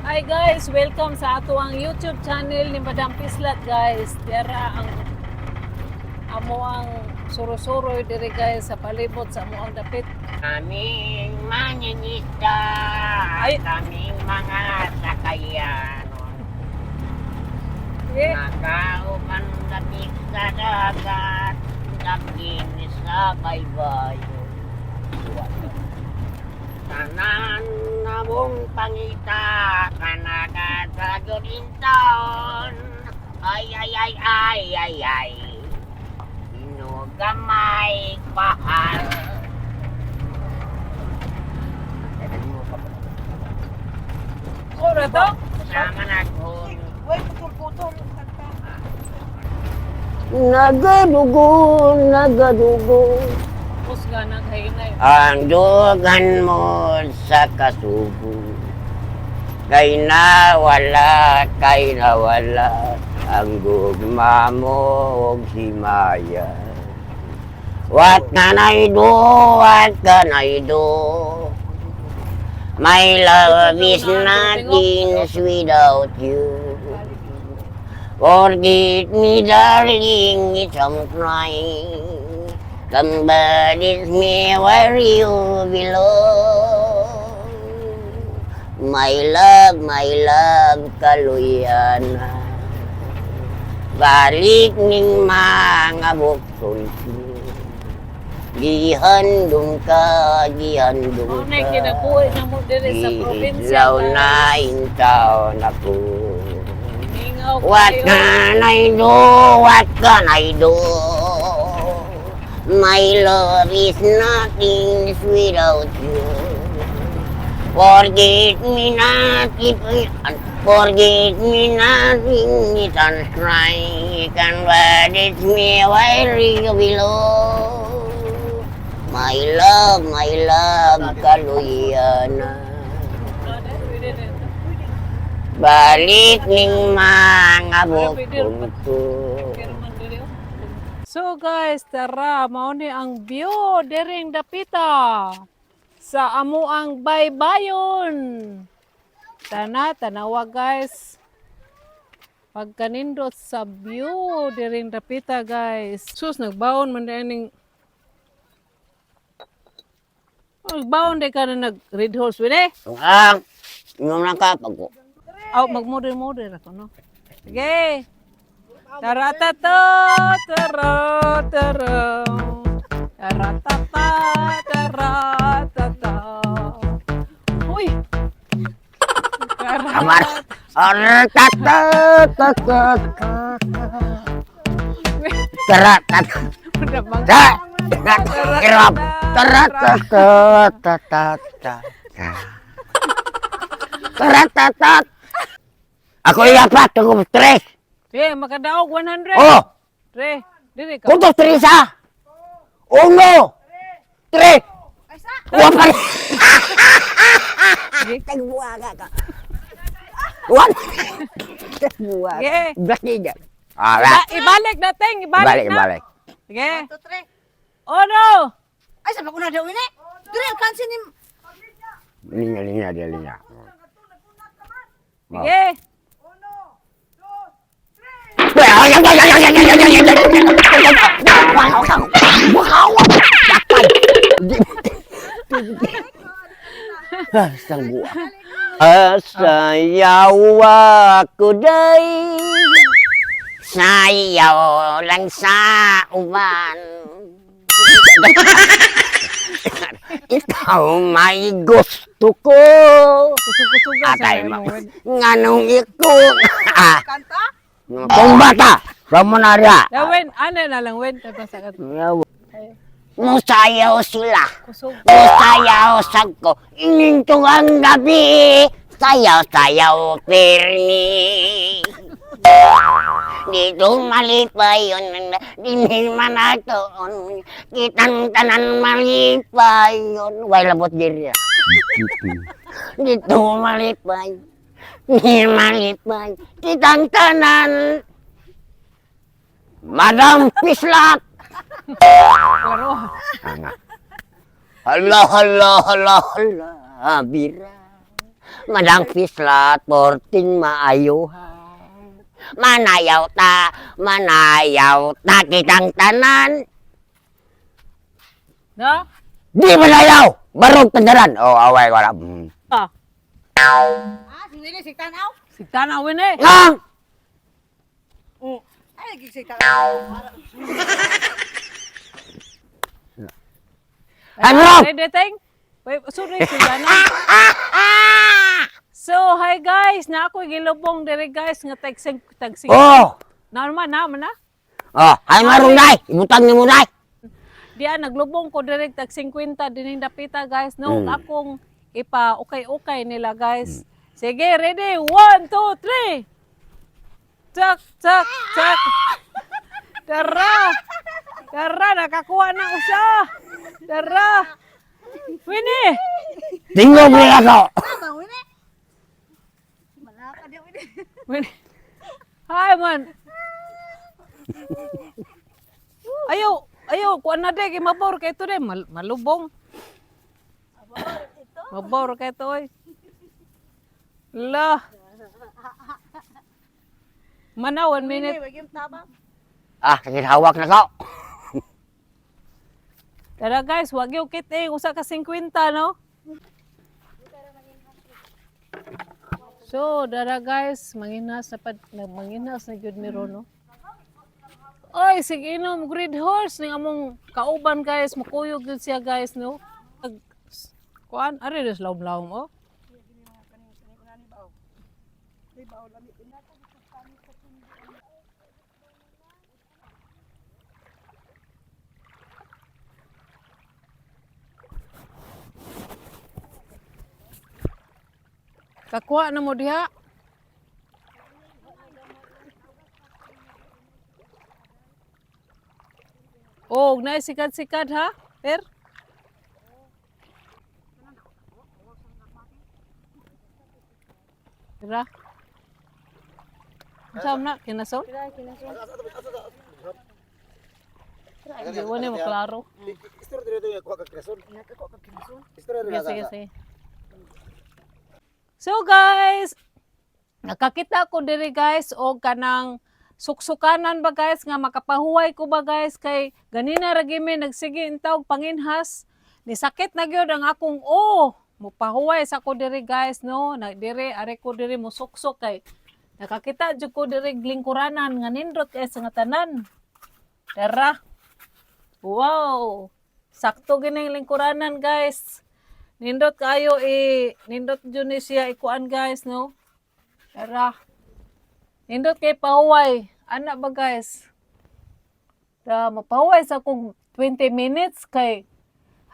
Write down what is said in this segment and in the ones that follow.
Hi guys, welcome sa ato ang YouTube channel ni Madam Pislat, guys. Dira ang amo ang suro-suroy diri, guys, sa palibot sa amo ang dapit. Kaming mangingisda, Ay. Kaming mga sakayan. Yeah. Nakauban dapit sa dagat, daging sa baybayon. Tanan namong pangita, kanaga sa taon. Ay, ay, ay, ay, ay, ay. Inugamay pahal. Ora to? Sama na kung Uy, putol-putol. Kanta. Nagadugo, nagadugo. Kusga na kahinay. Ang dugan mo sa kasubo. Kay nawala, kay nawala ang gugma mo og himaya. What can I do? What can I do? My love is nothing without you. Forgive me, darling, it's I'm crying. Come back with me where you belong. My love, kaluyana. Balik ning mga bukton ko. Gihandong ka, gihandong Mao ka. na kinabuhi na mo diri sa probinsya, Giidlaw na guys. intaon ako. Mingaw What kayo. can I do? What can I do? My love is nothing without you. Forget me not if forget me not in it and strike and what it's me where you belong. My love, kaluyana. Balik ning mga bukod ko. So guys, tara, mao ni ang view diring dapita sa amo ang baybayon. Tana, tanawa, guys. Pagkanindot sa view diring dapita, guys. Sus, nagbaon man din ning. Oh, nagbaon di ka na nag red horse wini. Ah, inom lang ka pag ko. Aw, magmoder-moder ako, no? Sige. Tara ta ta tara tara. Tara ta ta tara ta ta. Uy. Tara. Amar. Ar ta ta ta ta ta. Tara ta Bang. ta. Irap. Tara ta ta ta ta ta. Ta. Tara ta ta. Ako iya pa, tungkol tres. Sige, makadaog 100. Oh, Tre, dili ka. puntos tres ah. Uno, tres. Wa pa. Sige. Tagbuwaga ka. One. Tagbuwaga. Sige. Black. Ala. Ibalik na, Teng. Ibalik Balik, na. balik. Sige. Two, three. Oh, no. Ay, sa pag-una daw ini. Dire, alkansin ni. Linya, linya, dia linya. Sige. Sang buwa. Sayaw ako day. Sayaw lang sa uban. Ikaw may gusto ko. Kusog-kusogan sa Atay mo. imong wed. Nganong iko. Ah, Kanta? Kung bata, sa mo na rin. Wen, ano na lang, Wen. Tapos sa Musayaw sila. Kusog. Musayaw sa ko. Inintong ang gabi. Sayaw-sayaw pirmi. Dito malipayon, dinhi manatoon, kitang tanan malipayon. Way labot diri. Dito malipay, di malipay, kitang tanan. Madam Pislat! Pero, Hala, hala, hala, hala, bira. Madang Pislat, 14 maayuhan. Manayaw ta kitang tanan. Na? Di manayaw! Barog tandaran. Oh, away, wala. Ah, Ah, si Winnie sig tanaw. sigtana Winnie. Ah! Ay, lagi sig tanaw. Ano? Ready, Teng? Wait, sorry, sigana. So, hi guys, na ako gilubong dire guys nga tagsing tagsing. Oh! Na naman na man na. Oh, ay marong day. Ibutang ni mo day. Diya naglubong ko dire tag 50 dining dapita guys no akong ipa ukay-ukay nila guys. Sige, ready? 1 2 3. Tak tak tak. Tara! Tara, nakakuha na usa. Tara. Winnie! Tingog ni ako. Tama, Winnie. Malaka di Winnie. Winnie. Hi man. Ayaw, ayaw, kuan na dek, mabor kay to de, malubong. Mabor kay to oy. La. Mana 1 minute. Winnie, wag yung tabang. Ah, sakit hawak na ko. Tara guys, wag yung kit eh, usa ka 50 no. So, dara guys, manginas na pad, manginas na gyud mi ron, no. Oy, sige inom green horse ning among kauban guys, mukuyog gyud siya guys no. Ag, kuan ari des lawom-lawom oh. Kakuha na mo diha. Oh, na sikat-sikat ha? Per? Tara. Saan na? Kinasol? Hindi ko na maklaro. Sige, sige, sige. So guys, nakakita ko diri guys og kanang suksukanan ba guys nga makapahuway ko ba guys kay ganina ra gyud mi nagsige intawg panginhas ni sakit na gyud ang akong oh mupahuway sa ko diri guys no na diri are ko diri musuksok kay nakakita jud ko diri lingkuranan nga nindot kay sa nga tanan. Tara. Wow, sakto gining lingkuranan guys. Nindot kayo eh, nindot jud ni siya ikuan guys no. Tara. Nindot kay pahuway. Ana ba guys? Ta mapahuway sa akong 20 minutes kay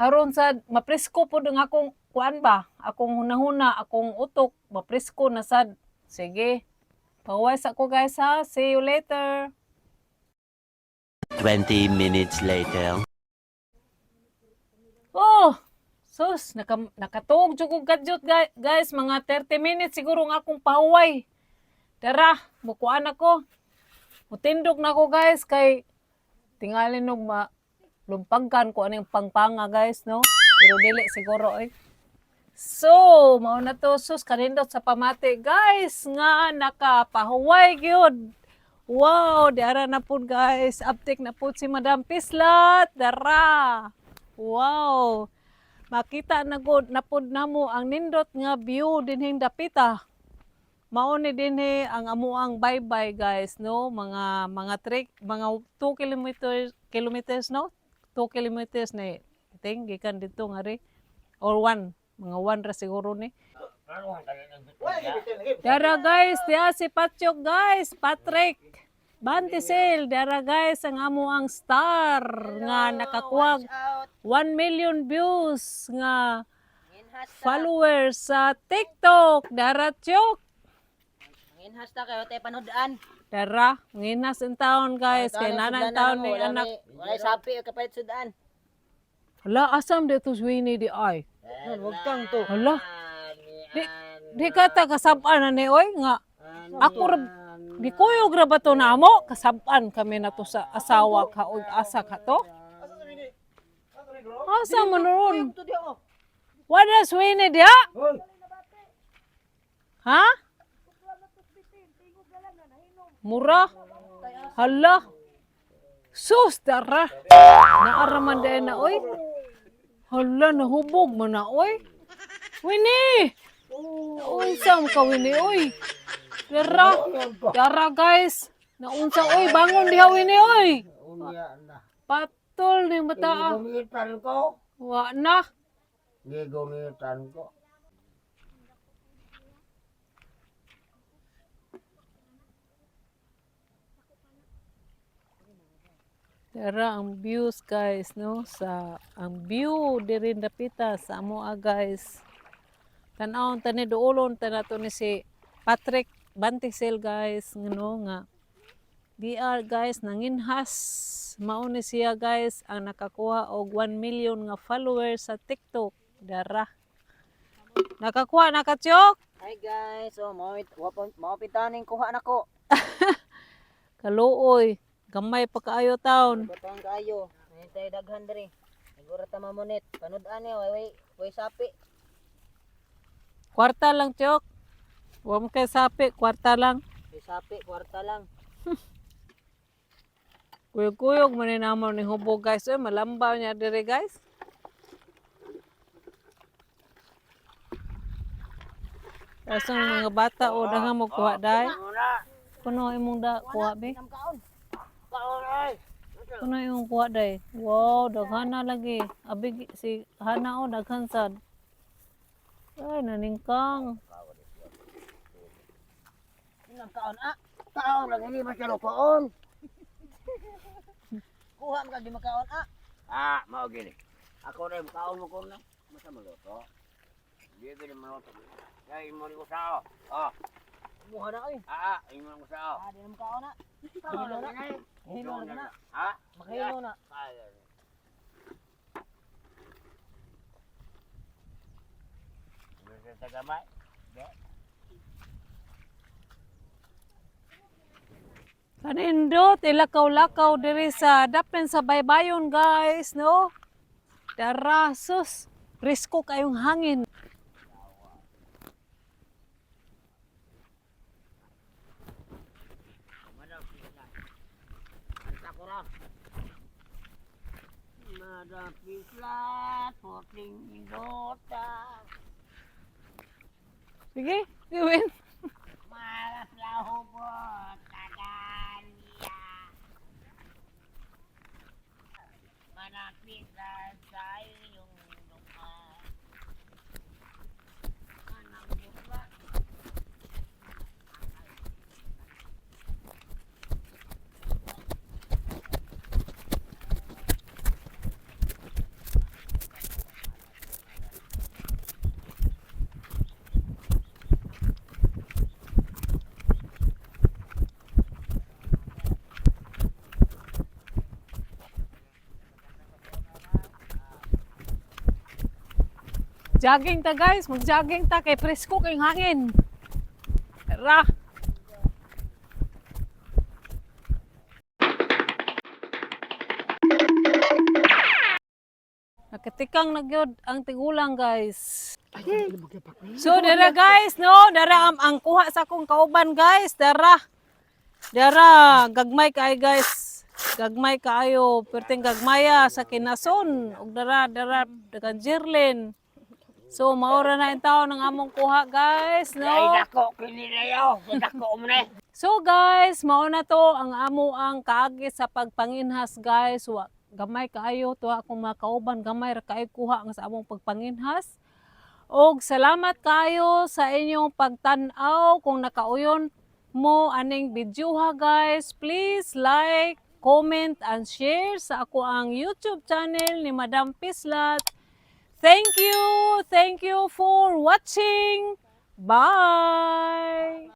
haron sa mapresko pud ang akong kuan ba, akong hunahuna, akong utok, mapresko na sad. Sige. Pahuway sa ko guys ha. See you later. 20 minutes later. Oh, sus, nakatuog jud kog kadyot guys, mga 30 minutes siguro nga akong pahuway. Tara, mukuan ako. Mutindog na ako guys kay tingali nog ma lumpagkan ko aning pangpanga guys, no? Pero dili siguro eh. So, mao na to sus kanindot sa pamati guys nga nakapahuway gyud. Wow, diara na pud guys. Uptake na pud si Madam Pislat. Dara. Wow. Makita na gud na pud namo ang nindot nga view dinhing dapita. Mao ni dinhi ang amuang bye-bye guys, no? Mga trek, mga 2 kilometers kilometers no? 2 kilometers ni ting gikan dito nga ri or 1, mga 1 ra siguro ni. Dara guys, diya si Patsyok guys, Patrick. Bantisel, dara guys, ang amo ang star nga nakakuha 1 million views nga followers sa TikTok. Dara Chok. Nginhas ta kayo tayo panudaan. Dara, nginas in town guys, kay nanang taon ni anak. Wala sapi o kapalit sudan. Hala, asam dito si Winnie di ay. Wag kang to. Hala. Di ka ta kasab-an na ni oy nga. Ako ra di kuyog ra ba to namo? Kasab-an kami na to sa asawa ka og asa ka to. Asa man ron? Wala si Winnie diha. Ha? Mura. Hala. Sus, dara. Naaraman dahil na, oy. Hala, nahubog mo na, oy. Winnie! Naunsa mo ka, Winnie, oy. Dara. Dara, guys. Naunsa, oy. Bangon diha, Winnie, oy. Unya na. Patol ni mata. Ah. Gigumitan ko. Wa na. Gigumitan ko. Dara ang views guys no sa ang view diri dapita sa amoa guys. Tan-awon tani duolon ta nato ni si Patrick Bantisel guys ngano nga DR guys nanginhas mao ni siya guys ang nakakuha og 1 million nga followers sa TikTok. Dara. Nakakuha na ka Chok? Hi guys, so mao mao pitaning kuha nako. Kaluoy. Gamay pa kaayo taon. Butang kaayo. Ngayon tayo daghan diri. Siguro ta mamunit. Panud-an eh, way way way sapi. Kwarta lang Chok. Wa mo kay sapi, kwarta lang. Way sapi, kwarta lang. Kuyog-kuyog man ni namo ni hubog guys. Uy, malambaw niya dire guys. Asang mga bata o danga mo kuha dai. Kuno imong da kuha be. Kuno imong kuha dai. Wow, daghan na lagi. Abi si Hana o daghan sad. Ay, naningkang. Inang kaon ah. Tao lang hindi ba siya lutoon? Kuha man kag di makaon ah. Ah, mao gini. Ako rin kaon mo ko na. Masa maluto. Hindi gini maluto. Kaya imo rin ko sao. Oh, Muha na oy. ah, imo rin ko sao. Ah, di na makaon ah. Hilo na. Hilo na na. Ha? Makahilo na. Kaya. Sa gamay. Kanindot, ilakaw-lakaw diri sa dapen sa baybayon guys, no? Dara, sus, presko kayong hangin. Madapiklat, puting indota. Sige, gawin. Malaflahubot, kadania. Manapit sa iyong lukha. Anang bukla. Jogging ta guys, mag-jogging ta kay presko kayong hangin. Tara. Nakatikang na gyud ang tigulang guys. So dara guys, no, dara ang kuha sa akong kauban guys, dara. Dara, gagmay kay guys. Gagmay kaayo, perting gagmaya sa kinason ug dara dara dagan Jirlin. So maura na yung tao ng among kuha guys, no? Ay, dako, kinilayo. Dako mo na. So guys, mao na to ang amo ang kaagi sa pagpanginhas guys. Wa gamay kaayo to akong mga kauban, gamay ra kaayo kuha ang sa among pagpanginhas. Og salamat kaayo sa inyong pagtan-aw kung nakauyon mo aning video ha guys. Please like, comment and share sa ako ang YouTube channel ni Madam Pislat. Thank you. Thank you for watching. Bye.